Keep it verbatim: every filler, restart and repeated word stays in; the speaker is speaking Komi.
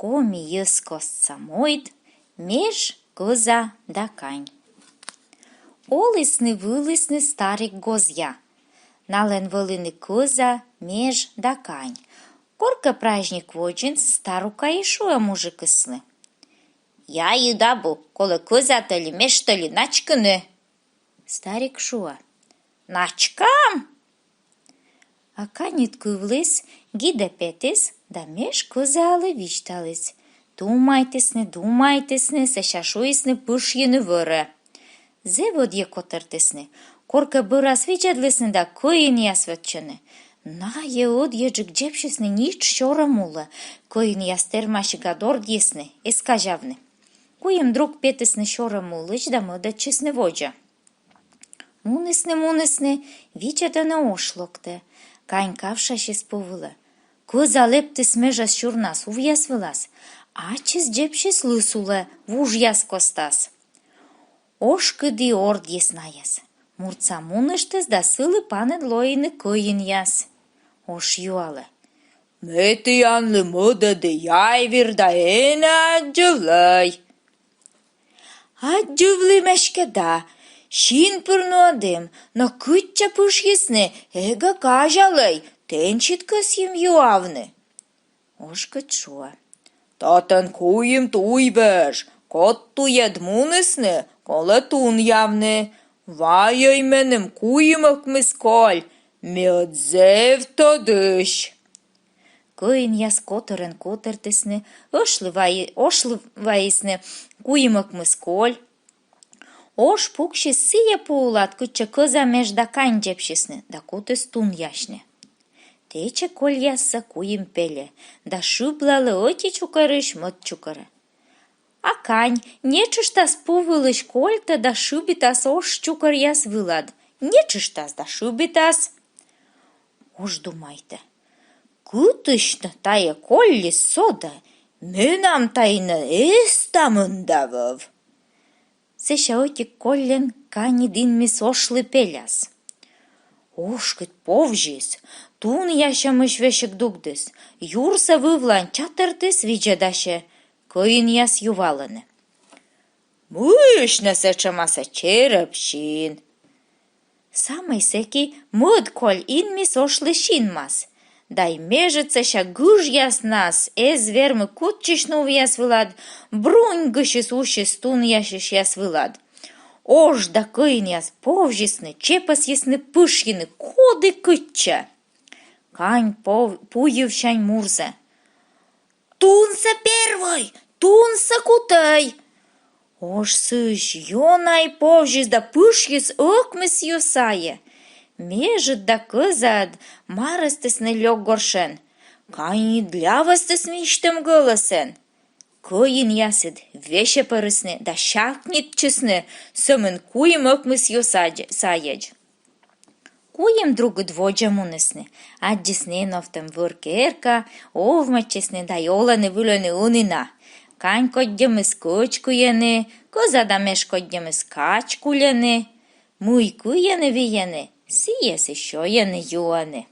Коми йӧзкостса мойд. Меж, кӧза да кань. Олісны-вылісны старик гозъя. Налӧн вӧліны кӧза, меж да кань. Коркӧ праздник водзын старука и шуӧ мужикыслы: «Яйыд абу, колӧ кӧзатӧ ли, межтӧ ли начкыны». Старик шуӧ: «Начкам!» А каньыд кывліс, гидӧ петіс да меж кӧзаӧс висьталіс. Думайтісны, думайтісны, сэсся шуисны пышйыны вӧрӧ. Зэв ӧдйӧ котӧртісны. Коркӧ бӧрас видзӧдлісны да кӧинъяс вӧтчӧны. Найӧ ӧдйӧджык дзебсисны нитш сёрӧм улӧ. Кӧинъяс тэрмасигад ордйисны, эз казявны. Куим друг петісны сёрӧм улысь да мӧдӧдчисны водзӧ. Мунісны, мунісны, видзӧдӧны, ош локтӧ. Кань кавшасис пу вылӧ. Кӧза лэптіс межӧс сюрнас увъяс вылас. Ачыс дзебсис лыс улӧ, вужъяс костас. Ошкыд и ордйис найӧс. Муртса муныштіс да сылы паныд лоины кӧинъяс. Ош юалӧ: «Ме тіянлы мӧдӧді яйвир да энӧ аддзывлӧй». «Аддзывлім эськӧ да. Син пыр нуӧдім, но кытчӧ пышйисны, эгӧ казялӧй, тэнсьыд кӧсйим юавны». Ошкыд шуӧ: «Татӧн куим туйвеж, код туйӧд мунісны, колӧ тунъявны. Вайӧй меным куим ӧкмыс коль, ме ӧд зэв тӧдысь». Кӧинъяс котӧрӧн котӧртісны, ошлы вайи-, ошлы вайисны куим ӧкмыс коль. Ош пуксис сійӧ пу улад, кытчӧ кӧза, меж да кань дзебсисны, да кутіс тунъясьны. Тэчӧ кольяссӧ куим пельӧ да шыблалӧ ӧти чукӧрысь мӧд чукӧрӧ. А кань нетшыштас пу вылысь кольтӧ да шыбитас ош чукӧръяс вылад. Нетшыштас да шыбитас. Ош думайтӧ: «Кытысь нӧ тайӧ колльыс содӧ? Менам тай нӧ эстамын да вӧв». Сэсся ӧтик кольӧн каньыд инмис ошлы пеляс. Ошкыд повзис, тунъясьӧмысь весиг дугдіс, юрсӧ вывлань чатӧртіс, видзӧдасьӧ. Кӧинъяс юалӧны: «Мыйысь нӧ сэтшӧмасӧ черӧбсин?» Самӧй сэки мӧд коль инмис ошлы синмас. Да и межыд сэсся гыжъяснас эз вермы кутчысьны увъяс вылад, бруньгысис-усис тунъясьысьяс вылад. Ош да кӧинъяс повзисны, чепӧсйисны пышйыны, коді кытчӧ. Кань пов-, пу йывсянь мурзӧ: «Тунсӧ первой, тунсӧ кутӧй!» Ош сыысь ёна и повзис да пышйис ӧкмыс ю сайӧ. Межыд да кӧзаыд марӧстісны лёк горшӧн. Каньыд лявӧстіс мисьтӧм гӧлӧсӧн. Кӧинъясыд весьӧпӧрисны да сякнитчисны, сӧмын куим ӧкмыс ю садь-, сайӧдз. Куим другыд водзӧ мунісны, аддзисны эновтӧм вӧр керка, овмӧдчисны да и олӧны выльӧны ӧні на. Кань коддьӧмыс кӧч кыйӧны, кӧза да меж коддьӧмыс кач кульӧны. Мый кыйӧны-вийӧны, сійӧс и сёйӧны-юӧны.